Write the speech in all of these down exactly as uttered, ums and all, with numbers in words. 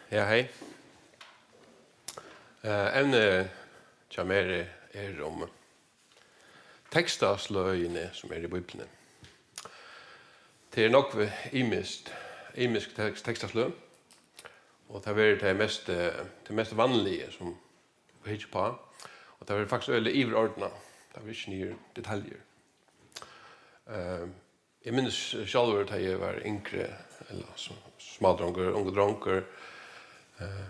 Ja, hei. Eh, evnið hjá mær er, er um tekstasløgini, sum eru í Bíbliuni. Tað er nógv ymiskt, ymisk tekst-, tekstasløg, og tað verður tað mest, eh, tað mest vanliga, sum vit hyggja uppá, og tað verður faktiskt øgiliga yvirordnað, tað verður ikki niður í detaljur. Eh, Eg minnist sjálvur, tá eg var yngri, ella so, smádrongur, ungur drongur, eh,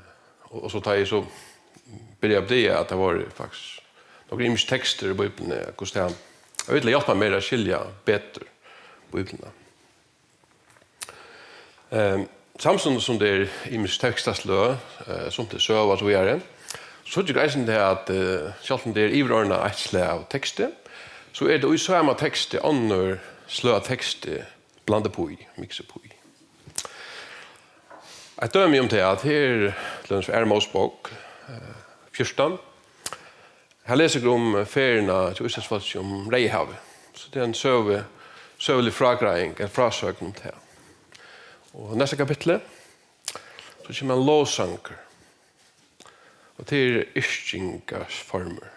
og, og so tá eg so byrjaði at uppdaga, at tað vóru faktiskt nakrir ymiskir tekstir í Bíbliuni, hvussu tað, og til at hjálpa mær at skilja betur Bíbliuna. Ehm, Samstundis sum tað er ymisk tekstasløg, eh, sum til søga og so víðari, so síggja vit eisini tað, at, eh, sjálvt um tað er yvirordnað eitt slag av teksti, so er tað í sama teksti onnur sløg av teksti blandað upp í, miksað upp í. Eitt dømi um tað, at her, til dømis, Aðru Mósebók, eh, fjúrtan, her lesa vit um ferðina hjá Ísraelsfólki um Reyðahavið. So tað er ein søgu-, søgulig frágreiðing, ein frásøgn um tað. Og næsta kapitli, so kemur ein lovsangur. Og tað er yrkingarformur.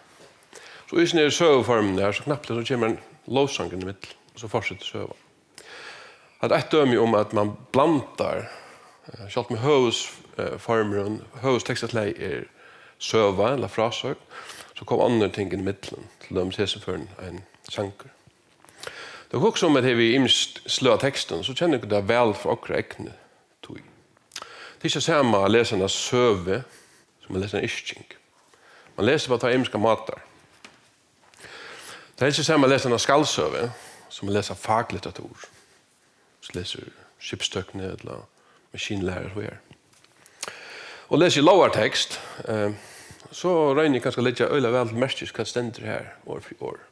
So í hesum her søguformum her, so knappliga so kemur ein lovsangur inn í millum, og so fortsetur søgan. Hatta er eitt dømi um, at man blandar, eh, sjálvt um høvuðs-, eh, formurin, høvuðstekstaslagið er søga ella frásøgn, so koma onnur ting inn í millum, til dømis í hesum førinum ein sangur. Tá vit hugsa um, at her við ymisk sløg av tekstum, so kenna okur tað væl frá okkara egnu tíð. Tað er ikki sama at lesa eina søgu, sum at lesa eina yrking. Man lesur á tveir ymiskar mátar. Tað er ikki sama at lesa eina skaldsøgu, sum at lesa faglitteratur. So lesur skipstøkni ella maskinlæra og so víðari. Og lesi eg lógartekst, eh, so royni eg kanska at leggja øgiliga væl til merkis, hvat stendur her, orð fyri orð.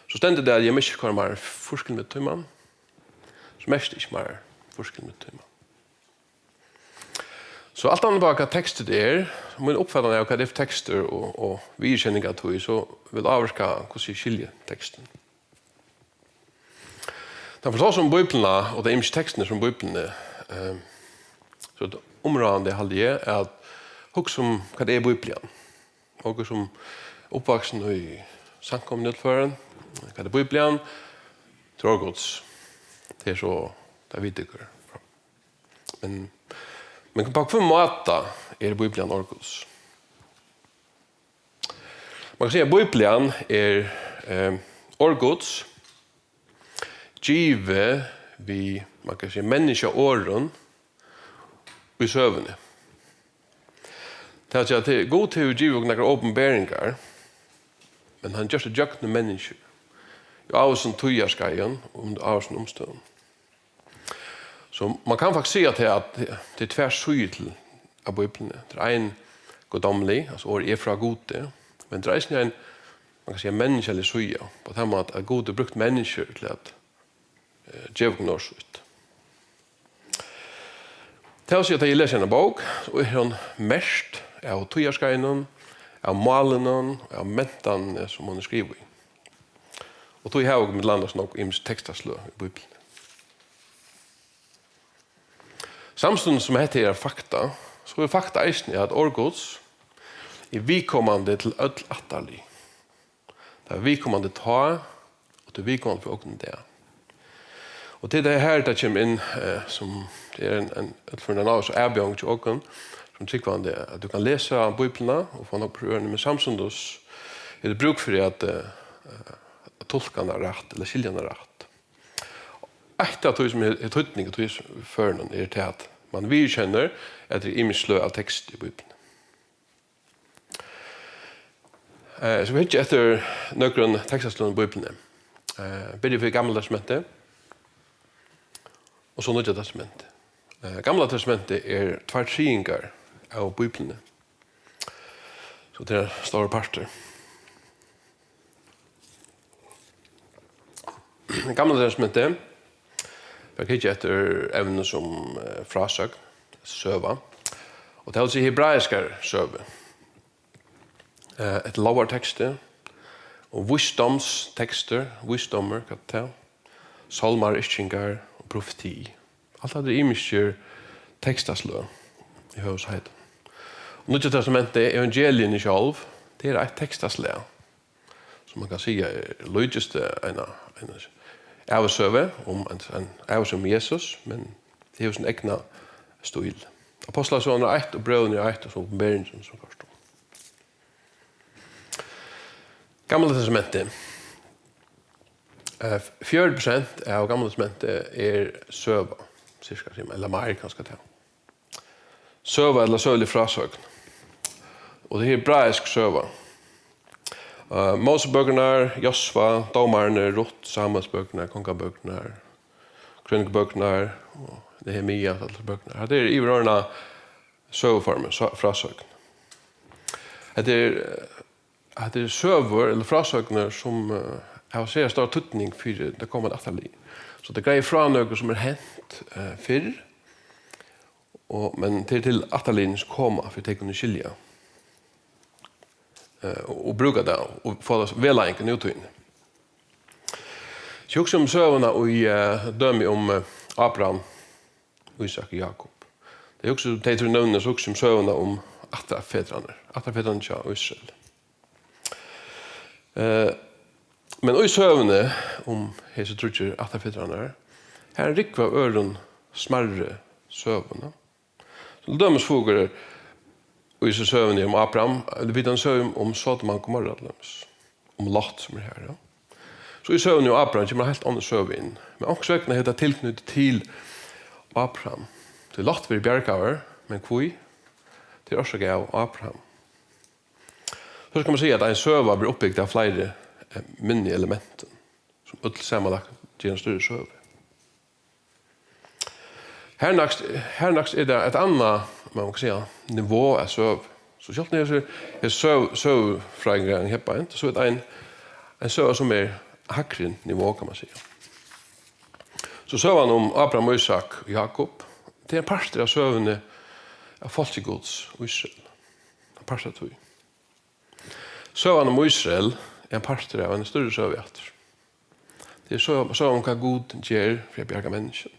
So stendur tað, at eg má ikki koyra meir enn fýrs kilometrar í tíman. So merkist ikki meir enn fýrs kilometrar í tíman. So alt aftan á, hvat tekstur tað er, mín uppfatan av, hvat tað er fyri tekstur og, og viðurkenning av tí, so vil ávirka, hvussu eg skilji tekstin. Tá vit tosa um Bíbliuna og tey ymisku tekstirnar sum Bíbliuni, eh, so er tað umráðandi, haldi eg, at hugsa um, hvat er Bíblian? Okur sum uppvaksin í samkomuni í øllum førum, hvat er Bíblian? Tað er orð Guds. Tað er so, tað vita okur. Men, men á hvønn máta er Bíblian orð Guds? Man kann siga, at Bíblian er, eh, orð Guds, givið við, man kann siga, menniskjaorðum í søguni. Tað vil siga, at Gud hevur givið okkum nakrar opinberingar, men hann ger tað gjøgnum menniskjur, í ávísum tíðarskeiðum og undir ávísum umstøðum. So man kann faktiskt siga, at tað, at tað er tvær síður til, av Bíbliuni. Tað er ein guddomlig, altso orðið er frá Gudi, men tað er eisini ein, man kann siga, menniskjalig síða, á tann máta, at Gud hevur brúkt menniskjur til at, eh, geva okkum orð sítt. Tað vil siga, at tá eg lesi eina bók, so er hon merkt av tíðarskeiðinum, av málinum, av mentanini, sum hon er skrivað í. Og tí hava okur millum annað so nógv ymisk tekstasløg í Bíbliuni. Samstundis sum hetta er fakta, so er fakta eisini, at orð Guds er viðkomandi til øll ættarlið. Tað er viðkomandi tá, og tað er viðkomandi fyri okkum í dag. Og tað er tað her, tað kemur inn, eh, sum tað er ein, ein, ein, ein avbjóðing til okkum, sum trúgvandi, at tú kanst lesa Bíbliuna og fáa nakað frá orðunum, men samstundis er tað brúk fyri at, eh, at tulka hana rætt, ella skilja hana rætt. Eitt av tí, sum er, er týdning í tí førinum, er tað, at man viðurkennir, at tað er ymisk sløg av teksti í Bíbliuni. Eh, so vit hyggja eftir nøkrum tekstasløgum í Bíbliuni. Eh, byrja við Gamla Testamentið, og so Nýggja Testamentið. Eh, Gamla Testamentið er tveir triðingar av Bíbliuni. So tað er ein stórur partur. Gamla Testamentið, vit hyggja eftir evnum sum, eh, frásøgn, søga, og tað vil siga hebraiskar søgu. Eh, eftir lógarteksti og vísdómstekstir, vísdómur, hvat er tað? Sálmar, yrkingar og profeti. Alt hatta eru ymiskir tekstasløg. í høvuðsheitum. Og Nýggja Testamentið, evangeliini sjálv, tað er eitt tekstaslag, sum man kann siga er, líkist, eh, eina, eina ævisøgu um ein, ein ævisøgu um Jesus, men tað hevur sín egna stíl. Ápostlasøgurnar eitt og Brøðurnir eitt og so Opinberingin sum kortum. Gamla Testamentið. Eh, fjøruti prosent av Gamla Testamentið er søga, cirka, ella meir kanska tað. Søga ella søgulig frásøgn. Og tað er hebraisk søga. Eh, Mósebøkurnar, Josva, Dómararnir, Rutt, Sámuelsbøkurnar, Kongabøkurnar, Krønikubøkurnar, og Nehemia, allar bøkurnar. Hetta er yvirordnað søguformur, sá-, frásøgn. Hetta er, eh, hetta er søgur ella frásøgnir, sum, eh, hava sera stóran týdning fyri tað komandi ættarliðið. So tað greiðir frá nøkrum, sum er hent, eh, fyrr, og, men tað er til ættarliðini, sum koma, fyri tey kunnu skilja, eh, og, og brúka tað, og fáa tað vegleiðing í nútíðini. So hugsa um søguna í, eh, dømi um, eh, Abraham, Ísak og Jákup. Tey hugsa, tey trý nøvnini, so hugsa um søguna um ættarfedrarnar, ættarfedrarnar hjá Ísrael. Eh, men í søguni um hesi tríggir ættarfedrarnar, har er ein rúgva av øðrum smærri søgum. Til dømis fáa okur í so søguni um Abraham, vit hava ein søgu um Sodom og Gomorra til dømis, um Lot sum er har, ja. So í søguni um Abraham kemur ein heilt onnur søga inn. Men onkursvegna er hetta tilknýtt til Abraham. Tí Lot verður bjargaður, men hví? Tað er orsakað av Abraham. So kann man siga, at ein søga verður uppbygd av fleiri, eh, minni elementum, sum øll samanlagt gera eina størri søgu. Harnæst, harnæst er tað eitt annað, man kann siga, nivá av søgu. So sjálvt nú er, er søg-, søgufrøðingar ein heppa, so er tað ein, ein søga, sum er hægri niveau, kann man siga. So søgan um Abraham, Ísak og Jákup, tað er ein partur av søguni av fólki Guds, Ísrael. Ein partur av tí. Søgan um Ísrael er ein partur av eini størri søgu aftur. Tað er søga, søga um, hvat Gud ger fyri at bjarga menniskjum.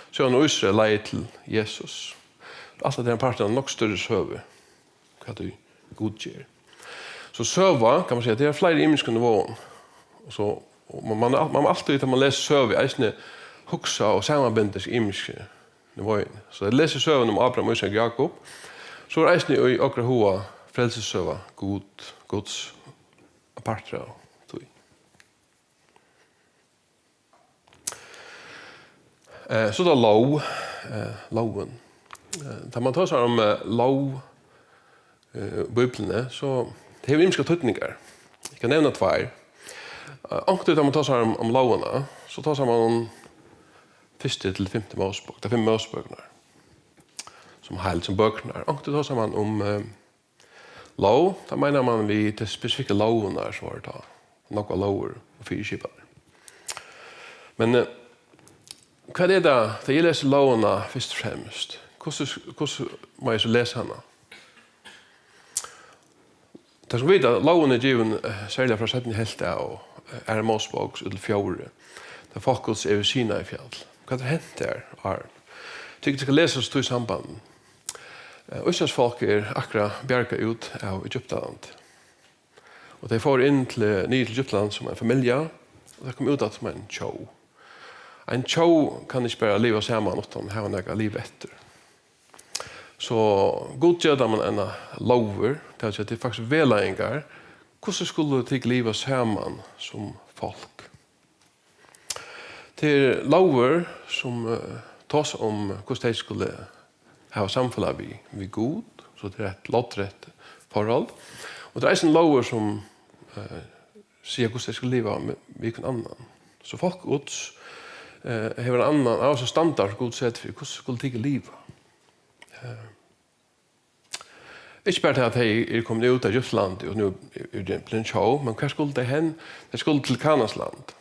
Søgan um Ísrael leiðir til Jesus. Alt hetta er ein partur av eini nógv størri søgu, hvat ið Gud ger. So søga, kann man siga, tað er fleiri ymiskum niveaum. Og so, og man, man, man má altíð, tá man lesur søgu, eisini hugsa og samanbinda hesi ymisku niveauni. So eg lesi søguna um Abraham, Ísak og Jákup, so er eisini í okra huga frelsissøga Gud, Guds partur av tí. Eh, so er tað lóg, eh, lógin. Eh, tá man tosar um, eh, lóg, eh, í Bíbliuni, so tað hevur ymiskar týdningar. Eg kann nevna tveir. Eh, onkuntíð tá man tosar um, um lógina, so tosar man um fyrstu til fimtu Mósebók, tær fimm Mósebøkurnar, sum heild, sum bøkurnar. Onkuntíð tosar man um, eh, lóg, tá meinar man við tær spesifikku lógirnar, sum vóru tá. Nógvar lógir og fyriskipanir. Men, eh, hvat er tað, tá eg lesi lógina fyrst og fremst? Hvussu, hvussu má eg so lesa hana? Tað, sum vita, lógin er givin, eh, serliga frá seinnu helvt av, eh, Aðru Mósebók, út til fjórðu, tá fólk Guds er við Sinai fjall. Hvat er hent har, áðrenn? Tykir, tit skal lesa so tí sambandi. Eh, Ísraels fólk er akkurát bjargað út av Egyptalandi. Og tey fóru inn til, niður til Egyptaland sum ein familja, og tey komu út aftur sum ein tjóð. Ein tjóð kann ikki bara liva saman uttan at hava nakað at liva eftir. So Gud gevur teimum eina lógir, tað vil siga, tað er faktiskt vegleiðingar. Hvussu skulu tit liva saman sum fólk? Tað er lógir, sum, eh, tosa um, hvussu tey skulu hava samfelag við, við Gud, so tað er eitt loddreytt forhold. Og tað er eisini lógir, sum, eh, siga, hvussu tey skulu liva við, við hvønn annan. So fólk Guds, eh, hevur ein annan, ein annan standard, sum Gud setir fyri, hvussu skulu tykur liva? Eh, Ikki bara tað, at tey eru komin út av Egyptalandi og nú eru tey blivin tjóð, men hvar skulu tey hen? Tey skulu til Kanaans land.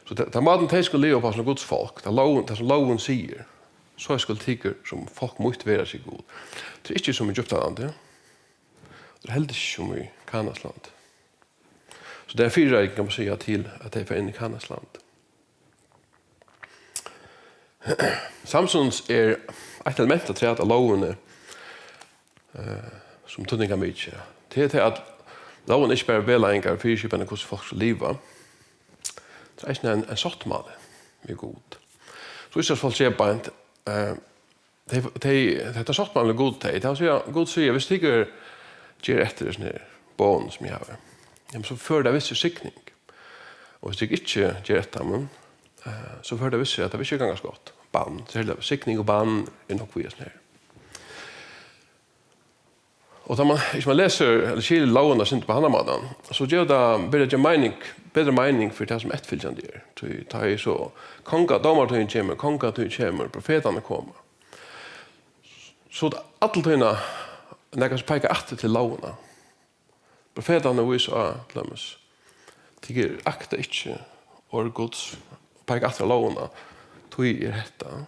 So ta, tann mátin, tey skulu liva uppá sum Guds fólk, tað lógin, tað sum lógin sigur, so skulu tykur sum fólk mítt vera, sigur Gud. Tað er ikki sum í Egyptalandi, tað er heldur ikki sum í Kanaans landi. So tað er ein fyrireiking, kann man siga, til at tey fara inn í Kanaans land. Samstundis er eitt element afturat av lógini, eh, sum týdningarmikið. Tað er tað, at lógin er ikki bara vegleiðingar og fyriskipanir, hvussu fólk skal liva. Tað er eisini ein, ein sáttmáli við Gud. So Ísraelsfólk siga beint, eh, tey, tey, hetta sáttmáli við Gud, tey, tað vil siga, Gud sigur, viss tykur ger eftir hesum her boðum, sum eg havi, jamen, so førir tað við sær signing. Og viss tykur ikki ger eftir teimum, eh, so førir tað við sær, at tað vil ikki gangast gott. Bann, serliga signing og bann er nokk við hesum her. Og tá man, hvis man lesur, ella skilir lógina eitt sindur á handan mátan, so ger tað, byrjar at gera meining, betri meining fyri tað, sum eftirfylgjandi er. Tí tá ið so konga-, dómaratíðin kemur, kongatíðin kemur, profetarnir koma, so er tað alla tíðina nakað, sum peikar aftur til lógina. Profetarnir vísa á, til dømis, tykur akta ikki orð Guds, peika aftur á lógina, tí er hetta.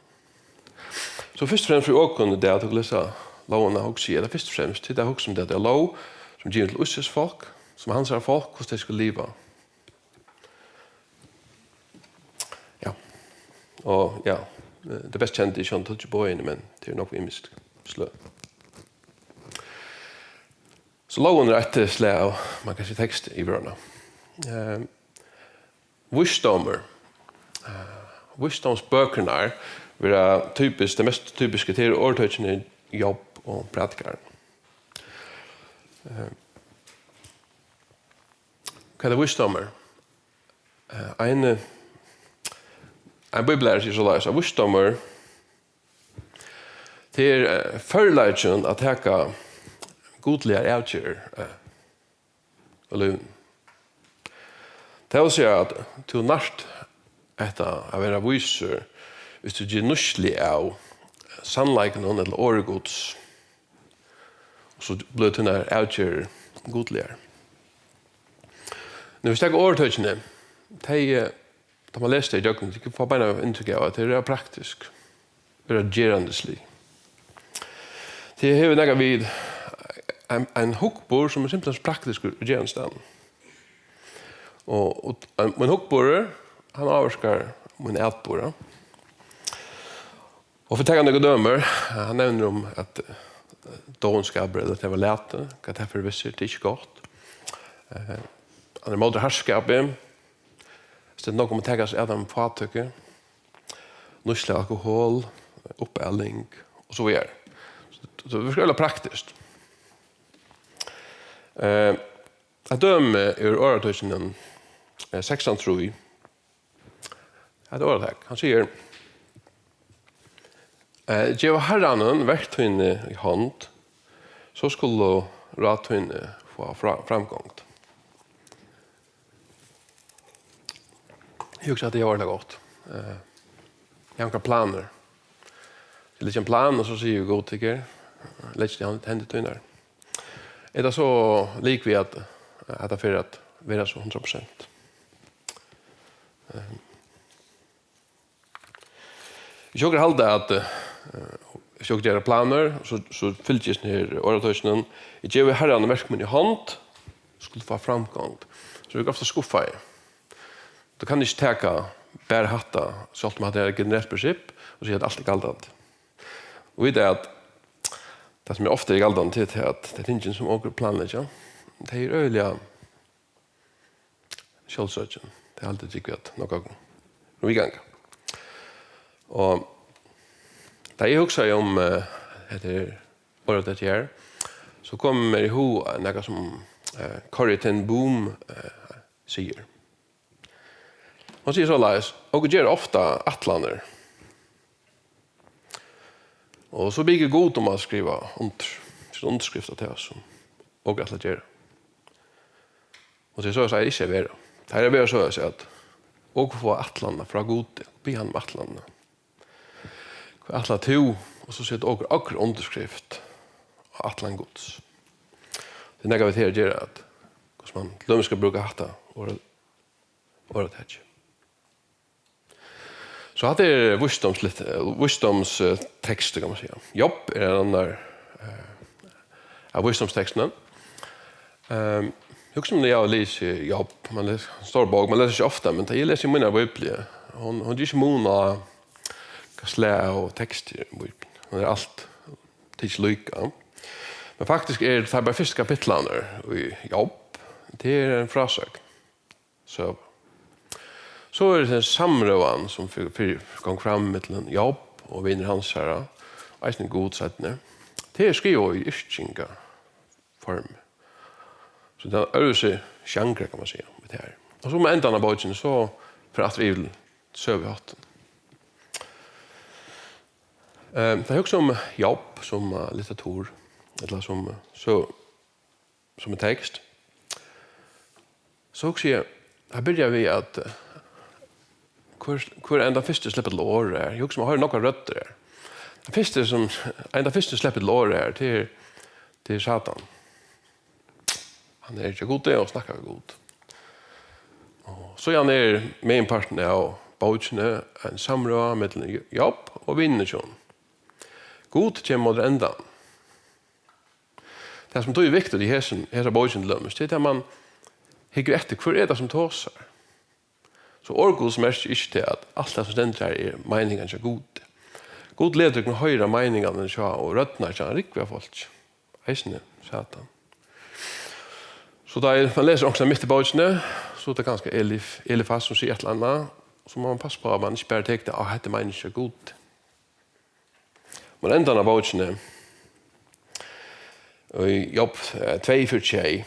So fyrst og fremst fyri okkum í dag, at lesa lógina, hugsi eg, er tað fyrst og fremst til at hugsa um, at tað er lóg, sum givin til Ísraels fólk, sum hansara fólk, hvussu tey skulu liva. Ja. Og, ja, tað best kendi er sjálvandi tíggju boðini, men tað er nokk ymiskt sløg. So lógin er eitt slag av, man kann siga, tekst yvir hana. Eh, vísdómur. Eh, vísdómsbøkurnar verða typiskt, tað mest typiska, tað eru orðtøkini Job og Prædikarin. Eh, hvat er vísdómur? Eh, ein, ein bibellærari sigur soleiðis, at vísdómur, tað er, eh, førleikin at taka gudligar avgerðir, eh, í lívinum. Tað vil siga, at tú nært hetta at vera vísur, viss tú ger nýtslu av sannleikanum ella orði Guds, og so blíva tínar avgerðir gudligar. Nú, viss taka orðtøkini, tey, eh, tá man lesur tey ígjøgnum, tit fáa beinanvegin inntrykk av, at tey eru praktisk, vera gerandislig. Tey hava nakað við ein, ein hugburð, sum er simpelthen praktiskur í gerandisstaðnum. Og, og ein, mín hugburður, hann ávirkar mín atburð. Og fyri at taka nøkur dømi, hann nevnir um, at, eh, dónskapur, ella at tað var latið, hvat tað fer við sær, tað er ikki gott. Eh, hann er móti harðskapi, stendur nógv um at taka seg av teimum fátøku, nýtslu av alkohol, uppaling, og so víðari. So, so tað virkar øgiliga praktiskt. Eh, eitt dømi er orðatøkini, eh, sekstan trý. Eitt orðatak. Hann sigur, eh, gev Harranum verk tíni í hond, so skulu ráð tíni fáa fra-, framgongd. Eg hugsi, at tað er ordiliga gott. Eh, eg havi onkrar planir. Eg leggi ein plan, og so sigi eg, Gud, tykir, leggi teg í hond-, hendur tínar. Er tað so lik við, at, at tað fer at vera so hundrað prosent? Eh, Hvis okur halda, at, eh, hvis okur gera planir, so, so fylgist her orðatøkinum, eg gevi Harranum verk míni í hond, skulu fáa framgongd. So eru okur ofta skuffaðir. Tú kanst ikki taka bara hatta, sjálvt um hatta er eitt generelt prinsipp, og siga, at alt er galdandi. Og vita, at tað, sum er ofta er galdandi, tað er, at tey tingini, sum okur planleggja, tey eru øgiliga sjálvsøkin. Tað haldi eg, at nokk av okkum viðganga. Og tá eg hugsaði um, eh, hetta her orðatakið her, so kom mær í hug nakað, sum, eh, Corrie ten Boom, eh, sigur. Hon sigur soleiðis: "Okur gera ofta ætlanir." Og so biður Gud um at skriva undir, seta undirskrift á tað, sum okur ætla at gera. Og tað er soleiðis, at ikki at vera. Tað er at vera soleiðis, at okur fáa ætlanina frá Gudi, biðja hann um ætlanina. Hvat ætlar tú? Og so seta okur, okur undirskrift á ætlan Guds. Tað er nakað við tað at gera, at hvussu man til dømis skal brúka hatta orð-, orðatakið. So hatta er vísdómsligt, eh, vísdóms, eh, tekstur, kann man siga. Job er ein annar, eh, av vísdómstekstunum. Ehm, hugsa um, eg havi lisið Job, man les-, stór bók, man lesur ikki ofta, men tá eg lesi í mína bíbliu, hon, hon ger ikki mun á, hvat slag av tekstur í Bíbliuni. Hon er alt, tað er ikki líka. Men faktiskt er tað bara fyrstu kapitlarnir í Job, tað er ein frásøgn. So, so er tað samrøðan, sum fyri, fyri, kom fram millum Job og vinir hansara, eisini Gud seinni. Tað er skrivað í yrkingaformi. So tað er ein øðrvísi sjangur, kann man siga, við tað her. Og so um endan av bókini, so fer aftur yvir til søguháttin. Eh, tað hugsa um Job sum, eh, litteratur, ella sum, eh, so, sum ein tekst. So hugsi eg, eg byrja við at, eh, hvør, hvør enn tann fyrsti sleppur til orð her. Eg hugsi, man hoyrir nógvar røddir her. Tann fyrsti sum, ein tann fyrsti sleppur til orð her, tað er, tað er Satan. Hann er hjá Gudi og snakkar við Gud. Og síðan er meginpartin av bókini ein samrøða millum Job og vinirnar hjá honum. Gud kemur móti endan. Tað, sum tí er viktigt í hesum, hesa bókini til dømis, tað er, at man hyggur eftir, hvør er tað, sum tosar? So orð Guds merkir ikki til, at alt tað, sum stendur her, er meiningar hjá Gudi. Gud letur okkum hoyra meiningarnar hjá og røddirnar hjá ein rúgvu av fólki, eisini Satan. So tá man lesur onkran mitt í bókini, so er tað kanska Elif-, Elifas, sum sigur eitt ella annað, so má man passa uppá, at man ikki bara tekur tað, at hetta er meiningin hjá Gudi. Men endan av bókini, í Job, eh, tvey fýra sjey,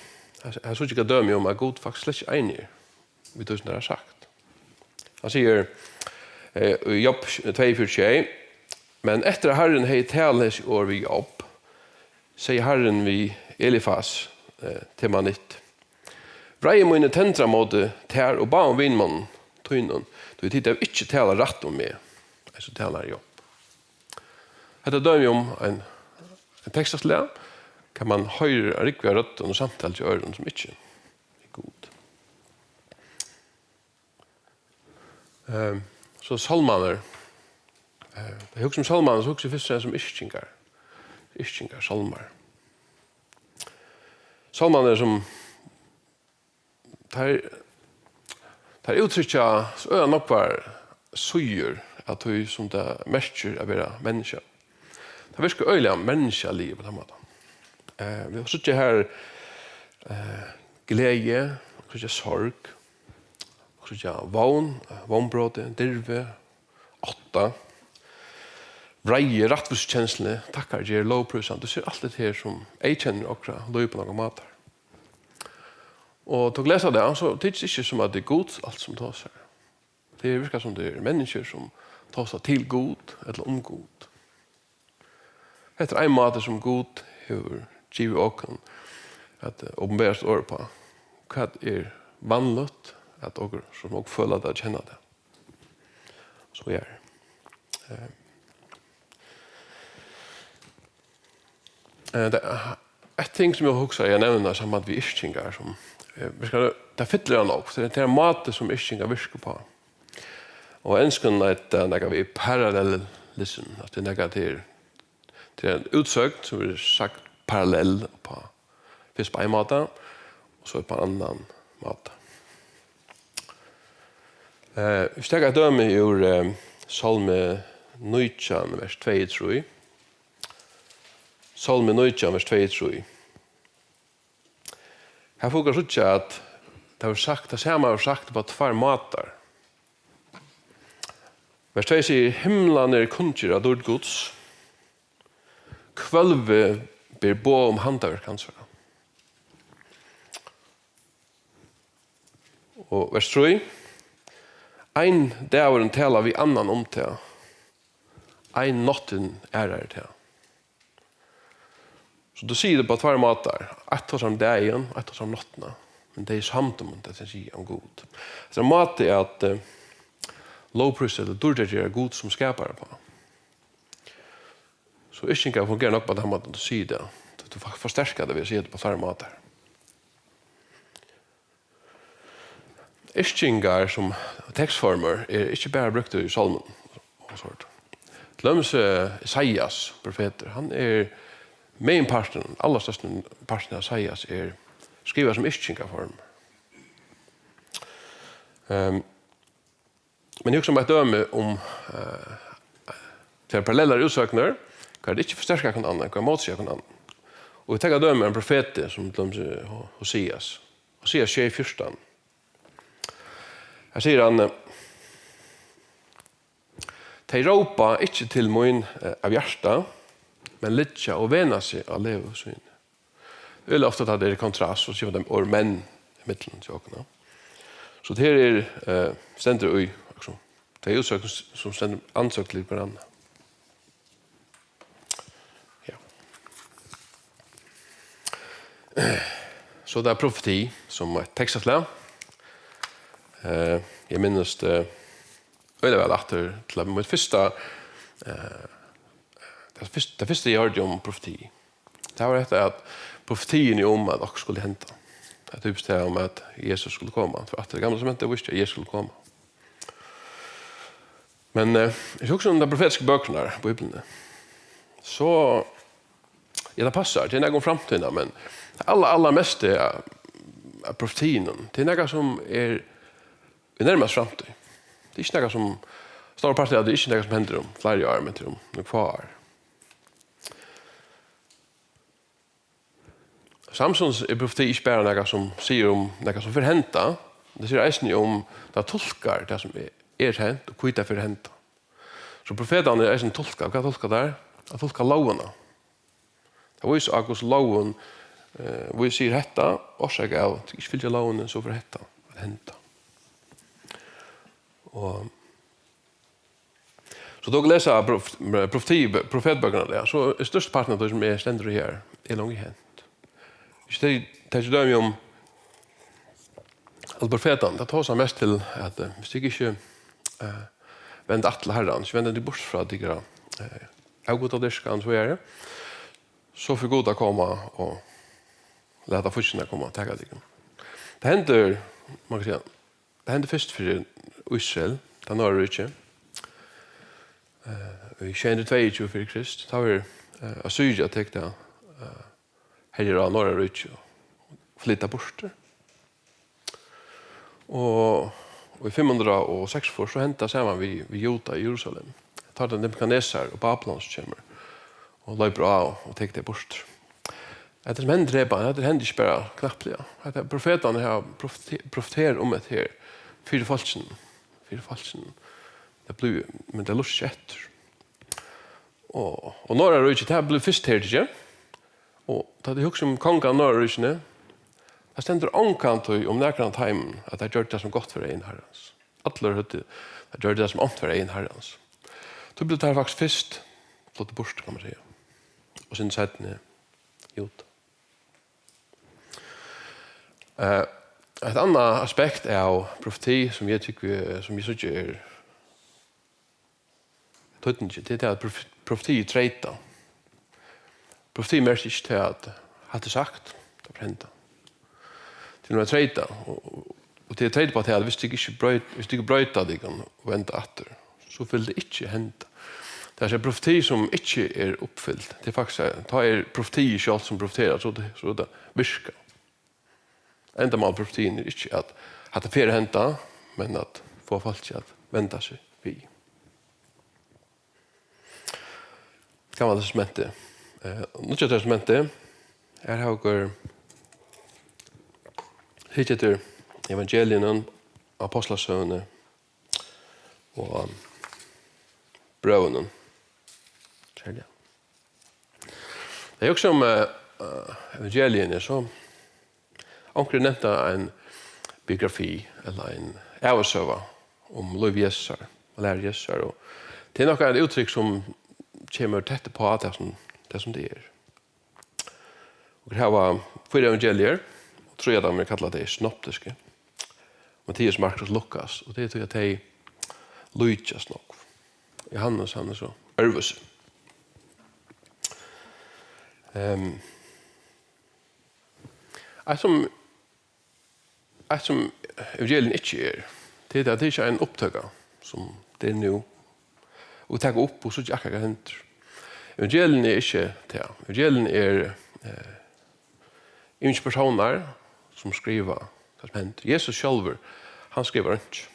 her, her síggja vit dømi um, at Gud faktiskt slett ikki er einigur við tí, sum teir hava sagt. Hann sigur, eh, í Job tvey fýra sjey: "Men eftir at Harrin hevði talað hesi orð við Job, segði Harrin við Elifas, eh, Temanitt: Vreiði mín er tendrað móti tær og báðum vinmonnum tínum, tí tit hava ikki talað rætt um meg." Eisini talar Job. Hetta er dømi um ein, ein tekstaslag, har man hoyrir ein rúgvu av røddum og samtalu hjá øðrum, sum ikki er Gud. Ehm, so sálmarnir, eh, tá eg hugsi um sálmarnar, so hugsi eg fyrst og fremst um yrkingar. Yrkingar, sálmar. Sálmarnir, sum teir, teir úttrykkja so øgiliga nógvar síður av tí, sum tað merkir at vera menniskja. Tað virkar øgiliga menniskjaligt á tann mátan. Eh, vit síggja her, eh, gleði, síggja sorg, síggja vón, eh, vónbrot, dirvi, ótta, vreiði, rættvísukenslu, takkargerð, lovprísan. Tú sær alt hetta her, sum eyðkennir okra lív á nakrar mátar. Og tú lesur tað, so tykist ikki, sum at tað er Gud alt, sum tosar. Tað virkar, sum tað er menniskjur, sum tosa til Gud ella um Gud. Hetta er ein máti, sum Gud hevur givið okkum at, eh, opinbera sítt orð uppá. Hvat er vanligt, at okur, sum okur føla tað, kenna tað? So er. Eh, eh, tað, eitt ting, sum eg hugsi, eg nevni í samband við yrkingar, sum, eh, virkar, tað fyllir hann nógv, so tað er ein máti, sum yrkingar virka uppá. Og á enskum eitur tað nakað við parallelism, at tað er nakað til, til ein útsøgn, sum er sagt parallell uppá, fyrst á ein máta, og so uppá ein annan máta. Eh, vit taka eitt dømi úr, eh, Sálmi nítjan, vers tvey og trý. Sálmi nítjan, vers tvey og trý. Her fáa okur at síggja, at tað verður sagt, tað sama verður sagt upp á tveir mátar. Vers tvey sigur: "Himlarnir kunngera dýrd Guds, hvølvið ber boð um handaverk hansara." Og vers trý: "Ein dagurin talar við annan um tað, ein náttin aðrari tað." So tú sigur tað upp á tveir mátar. Eitt tosar um dagin, eitt tosar um náttina. Men tað er samdømi, tað sum sigur um Gud. Tað er ein máti at, eh, lovprísa ella dýrdargera Gud sum skapara uppá. So yrkingar fungera nokk uppá tann mátan, tú sigur tað. Tú, tú for-, forsterkar tað við at siga tað upp á tveir mátar. Yrkingar sum tekstformur er ikki bara brúktur í sálmum og sovorðið. Til dømis, eh, Esaias, profetur, hann er meginparturin, allarstørsti parturin av Esaias er skrivað sum yrkingaform. Ehm, men eg hugsi um eitt dømi um, eh, tvær parallellar útsøgnir, hvar tey ikki forsterka hvønn annan, hvar mótsiga hvønn annan. Og vit taka dømi av ein profeti, sum til dømis er Ho-, Hoseas. Hoseas sjey fjúrtan. Her sigur hann, eh, "Tey rópa ikki til mín, eh, av hjarta, men liggja og vena seg á legu síni." Øgiliga ofta tá tað er í kontrast, so sigur man tey orð "men" ímillum til okkum, ja. So tað her er, eh, stendur í, tað er útsøgn sum stendur andstøða til hvønn annan. Ja. So tað er profeti sum eitt tekstaslag. Eh, eg minnist, eh, øgiliga væl aftur til mítt fyrsta, eh, tað fyrst-, tað fyrsta eg hoyrdi um profeti. Tað var hetta at profetiini um at okkurt skuldi henda. Tað er typiskt tað um at Jesus skuldi koma. Tað var aftur í Gamla Testamenti, vísti at Jesus skuldi koma. Men, eh, eg hugsi um tær profetisku bøkurnar, Bíbliuni. So, ja, tað passar, tað er nakað um framtíðina, men tað alla-, allarmesta av, av profetiunum, tað er nakað sum er í nærmastu framtíð. Tað er ikki nakað sum, stórur partur av tí er ikki nakað sum hendir um fleiri ár, men tað er um nøkur fá ár. Samstundis er profeti ikki bara nakað sum sigur um nakað sum fer henda, tað sigur eisini um, tað tulkar tað sum er, er hent og hví tað fer henda. So profetarnir eisini tulka, hvat tulka teir? At tulka lógina. Tað vísir á, hvussu lógin, eh, vísir hetta, orsakað av, at tú ikki fylgir lógini, so fer hetta at henda. Og so tú kanst lesa prof-, profeti-, profetbøkurnar, ja, so er størsti parturin av tí, sum er stendur her, er longu hent. Hvis tey, tey til dømi um, at profetan, tað tosar mest til, at, eh, hvis tit ikki, eh, venda aftur til Harran, so venda tit burt frá tykkara, eh, avgudadyrkan, so er, so fer Gud at koma og lata fíggindin koma og taka tykkum. Tað hendir, man kann siga, tað hendir fyrst fyri Ísrael, tað norðara ríkið, eh, í sjey hundrað og tveyogtjúgu fyri Krist, tá verður, eh, Assyria tekið av, eh, herjar á norðara ríkið og flyta burtur. Og, og í fimm hundrað og seksogfýrs, so hendir tað saman við, við Juda í Jerusalem. Tá er tað Nebukadnesar og Babylon sum kemur og loypur á og tekur tey burtur. Hetta sum hendir, drepa, hetta hendir ikki bara knappliga. Hetta profetarnir hava profete-, profeterað um hetta her fyri fólkinum, fyri fólkinum. Tað blívur, men tað lurtar ikki eftir. Og, og Norðaríkið, tað blívur fyrst hertikið. Og tá tit hugsa um kongar í Norðaríkinum, tað stendur ongantíð um nakran av teimum, at teir gjørdu tað sum gott fyri eygum Harrans. Allir høvdu, teir gjørdu tað sum ónt fyri eygum Harrans. Tí blivu teir faktiskt fyrst fluttir burtur, kann man siga. Og síðan seinni út. Eh, eitt annað aspekt av profeti, sum eg tykki, sum eg síggi er týdningi, tað er tað, at prof-, profeti er treytað. Profeti merkir ikki tað, at hatta er sagt, tað fer at henda. Tað er nú at treyta, og, og, og tað er treytað upp á tað, at hvis tit ikki broyt-, hvis tit ikki broyta tykkum og venda aftur, so fer tað ikki at henda. Tað er ein profeti, sum ikki er uppfylt. Tað er faktiskt, tá er profeti sjálvt sum profeterar, so tað, so tað virkar. Endamál profetiina er ikki, at hatta fer at henda, men at fáa fólk at venda seg við. Gamla Testamentið. Eh, Nýggja Testamentið, her hava okur hyggja eftir evangeliunum, ápostlasøguni og brøvunum. Serliga. Eg hugsi um, eh, eh, evangeliini, so onkur hevur nevnt ein biografi ella ein ævisøga um lív Jesusar og læru Jesusar, og tað er nokk eitt úttrykk sum kemur tætt uppá tað sum, tað sum tað er. Okur hava fýra evangelier, og trý av teimum er kallað tey synoptisku. Matteus, Markus, Lukas, og tað er tí at tey líkjast nógv. Jóhannes, hann er so øðrvísi. Ehm, eitt sum, eitt sum evangeliini ikki er, tað er, tað er ikki ein upptøka, sum tað er nú, og taka upp og síggja akkurát hvat hendir. Evangeliini er ikki tað. Evangeliini er, eh, ymiskir persónar, sum skriva tað sum hendir. Jesus sjálvur, hann skrivar einki.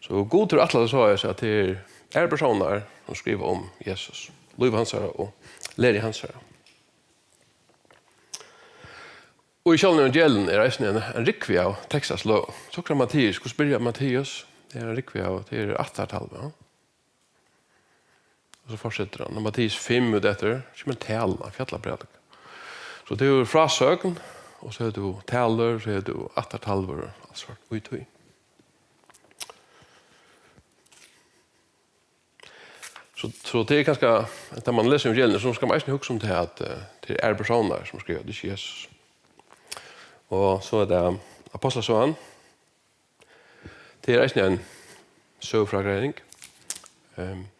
So Gud hevur ætlað tað soleiðis, at tað er aðrir persónar, sum skriva um Jesus, lív hansara og læru hansara. Og í sjálvum evangelium er eisini ein, ein rúgva av tekstasløgum. So kemur Matteus, hvussu byrjar Matteus? Tað er ein rúgva av, tað er ættartalva, ja. Og so fortsetur hann. Og Matteus fimm út eftir, kemur ein tala, fjallaprædikan. So tað er frásøgn, og so hevur tú talur, so hevur tú ættartalvur, alt sort í tí. So, so tað er kanska, tá man lesur evangeliini, so skal man eisini hugsa um tað, at, eh, tað eru aðrir persónar, sum skriva, tað er ikki Jesus. Og so er tað Ápostlasøgan. Tað er eisini ein søgufrágreiðing. Ehm,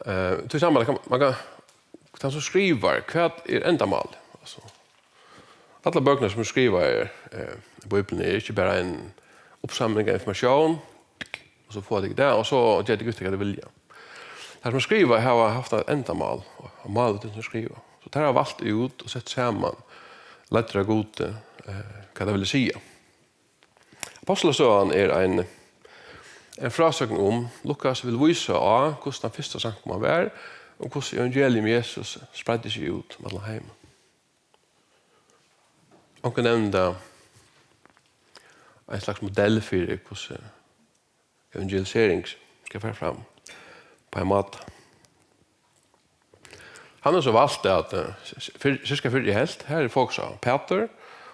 Eh, tí sama, kann, man kann, tann sum skrivar, hvat er endamálið? Altso, allar bøkurnar sum eru skrivaðar, eh, í Bíbliuni er ikki bara ein uppsamling av informatión, og so fáa tit tað, og so gera tit við tað, hvat tit vilja. Teir sum skriva hava havt eitt endamál, og málið við tí sum skriva. So teir hava valt út og sett saman, leiddir av Gudi, eh, hvat tað vil siga. Ápostlasøgan er ein, ein frásøgn um, Lukas vil vísa á, hvussu tann fyrsta samkoman var, og hvussu evangelium Jesus spreiddi seg út um allan heim. Onkur nevnir tað ein slags modell fyri, hvussu evangelisering skal fara fram á ein máta. Hann hevur so valt at, eh, s-, s-, fyrr, sirka fyrr í helvt, har er fokus á Pætur,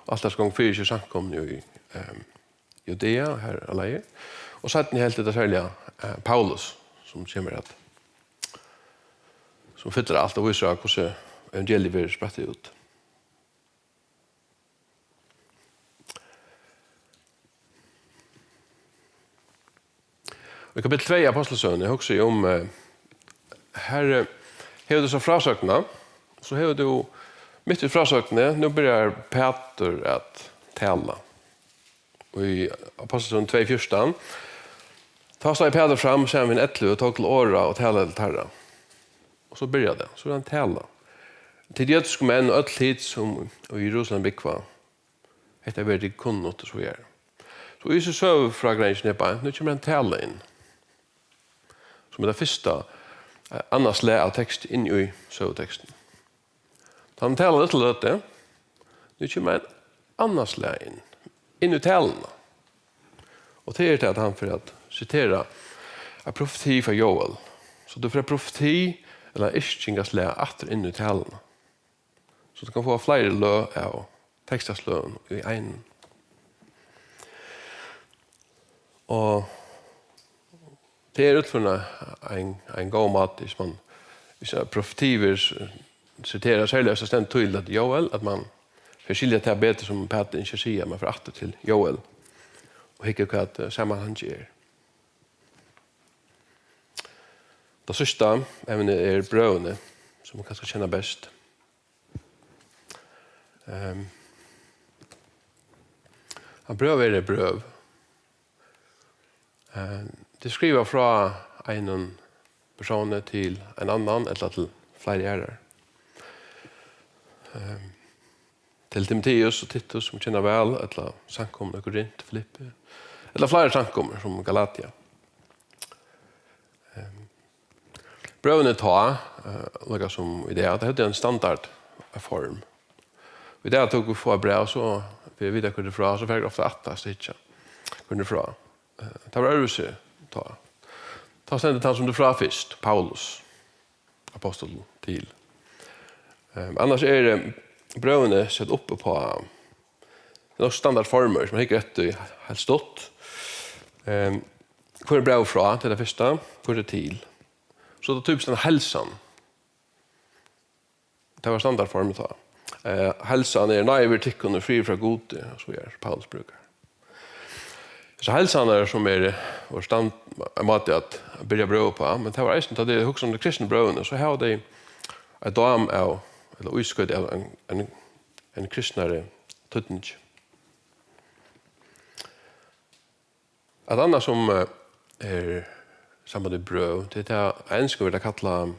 og alt tað sum gongur fyri seg í samkomuni í, ehm, Judea, har er leiðir. Og seinni helvt er tað serliga, eh, Paulus, sum kemur at, sum fyllir alt og vísir á, hvussu evangeliið verður spreitt út. Í kapittul tvey í Ápostlasøguni, hugsi eg um, eh, her, eh, hevur tú so frásøgnina, so hevur tú mitt í frásøgnini, nú byrjar Pætur at tala. Í Ápostlasøguni tvey fjúrtan, tá steig Pætur fram saman við ellivu og tók til orða og talaði til teirra. Og so byrjar tað, so er hann tala. Tit jødisku menn og øll tit, sum í Jerusalem búgva, hetta verður tykkum kunnugt, og so víðari. So í hesi søgufrágreiðingini er beint, nú kemur ein tala inn, sum er tað fyrsta, eh, annað slag av teksti inn í søgutekstin. Tá hann talar lítla løtu, nú kemur ein annað slag inn, inn í taluna. Og tað er tað, at hann fer at sitera ein profeti frá Joel. So tú fært profeti, ella yrking av slag, aftur inn í taluna. So tú kanst fáa fleiri løg av tekstasløgum í einum. Og tað er útfyri ein, ein góður máti, hvis man, hvis ein profeti verður s-, siterað, serliga hvis tað stendur týðiliga at Joel, at man fer skilja tað betur, sum Pætur ynskir at siga, man fer aftur til Joel og hyggur, hvat, eh, samanhangið er. Tað síðsta evnið er brøvini, sum man kanska kenna best. Ehm, ein brøv er eitt brøv. Ehm, tað er skrivað frá einum persóni til ein annan ella til fleiri aðrar. Ehm, til Timoteus og Titus, sum kenna væl, ella samkomuna í Korint, Filippi, ella fleiri samkomur, sum Galatia. Ehm, brøvini tá, eh, líka sum í dag, tey høvdu ein standardform. Í dag, tá okur fáa bræv, so fyri at vita, hvør er frá, so fara okur ofta aftur at hyggja, hvør er frá. Eh, tað var øðrvísi tá. Tá stendur tann, sum er frá fyrst, Paulus, ápostulin til. Ehm, annars eru brøvini sett upp uppá, tað er nokk standardformur, sum man hyggur eftir heilt stutt. Ehm, hvør er brævið frá? Tað er tað fyrsta. Hvør er til? So er tað typiskt ein heilsan. Tað var standardform tá. Eh, heilsan er: Náði veri tykkum og friður frá Gudi, og so er Paulus brúkar. So heilsan er, sum er, eh, vár stand-, ein máti at byrja brøv uppá, men tað var eisini, tá tey hugsa um tey kristnu brøvini, so hava tey eitt dám av, ella ískoyti av ein, ein, ein kristnari týdningi. Eitt annað sum, eh, er í sambandi við brøv, tað er tað, á enskum verður tað kallað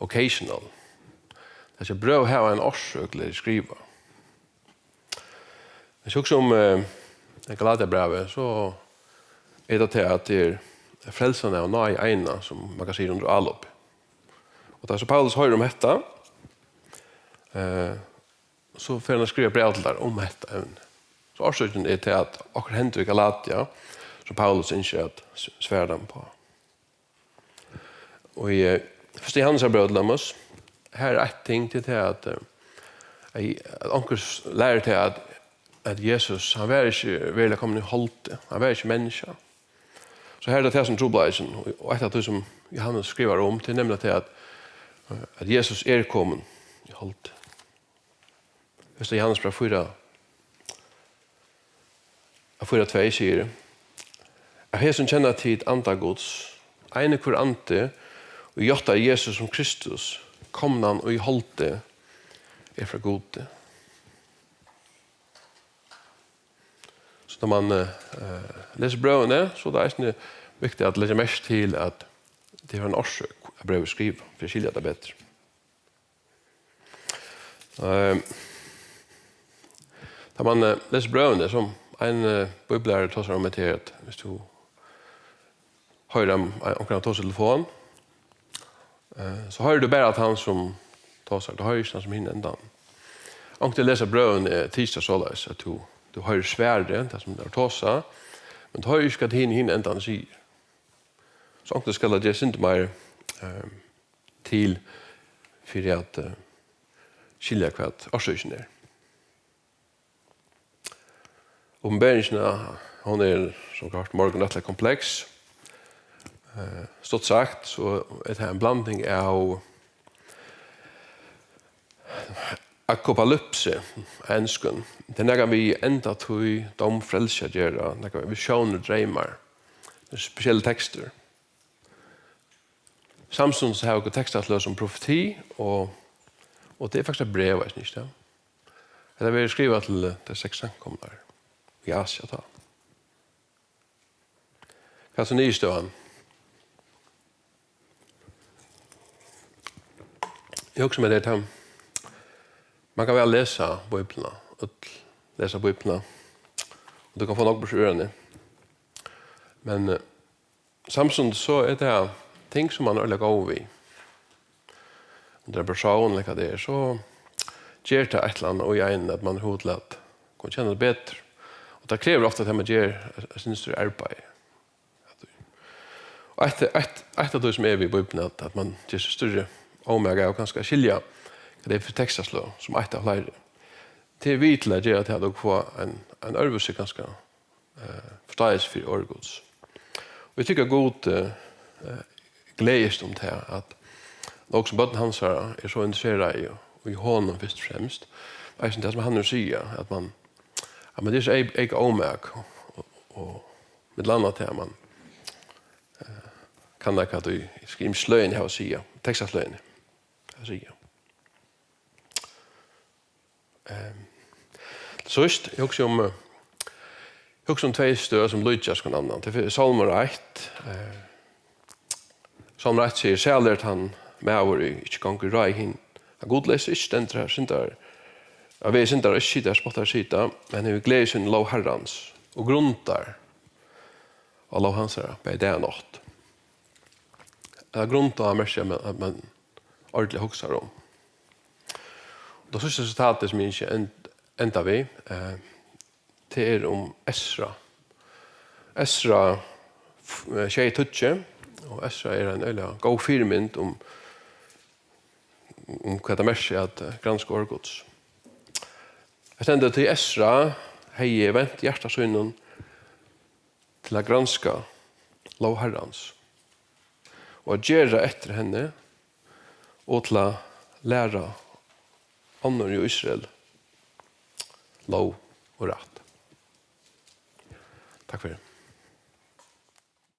occasional. Tað er, brøv hava eina orsøk til at skriva. Hvis eg hugsi um, eh, Galatiabrævið, so er tað tað, at tað er frelsan av náði eina, sum man kann siga, undir álop. Og tá so Paulus hoyrir um hetta, Eh, so fer hann at skriva bræv til teir um hetta evni. So orsøkin er til, at okkurt hendir í Galatia, sum Paulus ynskir at s-, svara teimum uppá. Og í, eh, fyrsta Jóhannesar bræv til dømis, her er eitt ting til tað, at, eh, at onkur s-, lærir til, at, at Jesus, hann var ikki veruliga komin í holdið, hann var ikki menniskja. So her er tað tað sum trupulleikin, og, og eitt av tí sum Jóhannes skrivar um, tað er nemliga tað, at, eh, at Jesus er komin í holdið. Fyrsta Jóhannes bræv fýra, fýra tvey sigur: "Av hesum kenna tit anda Guds. Ein og hvør andi, og játtar Jesus sum Kristus, komnan í holdi, er frá Gudi." So tá man, eh, eh, lesur brøvini, so er tað eisini viktigt at leggja merki til, at tað er ein orsøk, at brævið er skrivað, fyri at skilja tað betri. Ehm, tá man, eh, lesur brøvini, sum ein, eh, bíbliulærari tosar um, at, at viss tú hoyrir ein, ein, onkran tosa í telefon, eh, so hoyrir tú bara at hann sum tosar, tú hoyrir ikki hann sum hin endan. Onkuntíð lesa brøvini, eh, tykist tað soleiðis, at tú, tú hoyrir svarið, tað sum teir tosa, men tú hoyrir ikki, hvat hin, hin endan sigur. So onkuntíð skal tað gera eitt sindur meir, ehm, til fyri at, eh, skilja, hvat orsøkin er. Opinberingin, hon er, sum kort, morgun rættiliga kompleks. Eh, stutt sagt, so er tað ein blanding av apokalypsi á enskum. Tað er nakað við endatíð, dóm, frelsi at gera, nakað við visjónir, dreymar. Tað eru spesiellir tekstir. Samstundis hava okur tekstasløg sum profeti og, og tað er faktiskt eitt bræv, veitst tú, ikki tað? Hetta verður skrivað til, eh, tær seks samkomurnar í Asia tá. Hvat er so niðurstøðan? Eg hugsi mær, tað er tað, man kann væl lesa Bíbliuna, øll lesa Bíbliuna, og tú kann fáa nógv burtur úr henni. Men, eh, samstundis so er tað ting, sum man er øgiliga góður við. Um tað er ein persónur, ella hvat tað er, so ger tað eitt ella annað í einum, at man hevur hug til at kunna kenna tað betur. Og tað krevur ofta, at man ger eitt sindur størri arbeiði. Og eitt, eitt, eitt av tí, sum er við Bíbliuni, at, at man ger sær størri ómak av kanska at skilja, hvat tað er fyri tekstasløg, sum eitt av fleiri. Tað er við til at gera tað, at okur fáa ein, ein øðrvísi kanska, eh, forståelse fyri orð Guds. Og eg tykki, at Gud, eh, eh, gleðist um tað, at nógv sum børn hansara eru so interesserað í, í honum fyrst og fremst. Eisini tað, sum hann hevur at siga, at man, at man ger sær ei-, eyka ómak, og, og, og millum annað tað, at man, eh, kann nakað, tí skrivsløgini hava at siga, tekstasløgini hava at siga. Ehm, til síðst, eg hugsi um, eh, hugsi um tvey støð, sum líkjast hvønn annan. Til Sálmur eitt, eh, Sálmur eitt sigur: "Sælur er tann maður, ið ikki gongur í ráði hin-, hann gudleysi, ikki stendur har syndar, á vegi syndara, ikki situr har spottar sita, men hevur gleði sína í lóg Harrans, og grundar á lóg hansara bæði dag og nátt." At grunda á merkir, at man, at man ordiliga hugsar um. Og tað síðsta sitatið, sum eg ynski at end-, enda við, eh, tað er um Esra. Esra f-, eh, sjey tíggju, og Esra er ein øgiliga góð fyrimynd um, um hvat tað merkir at, eh, granska orð Guds. Her stendur: "Tí Esra hevði vent hjarta sínum til at granska lóg Harrans, og at gera eftir henni, og til at læra onnur í Ísrael lóg og rætt." Takk fyri.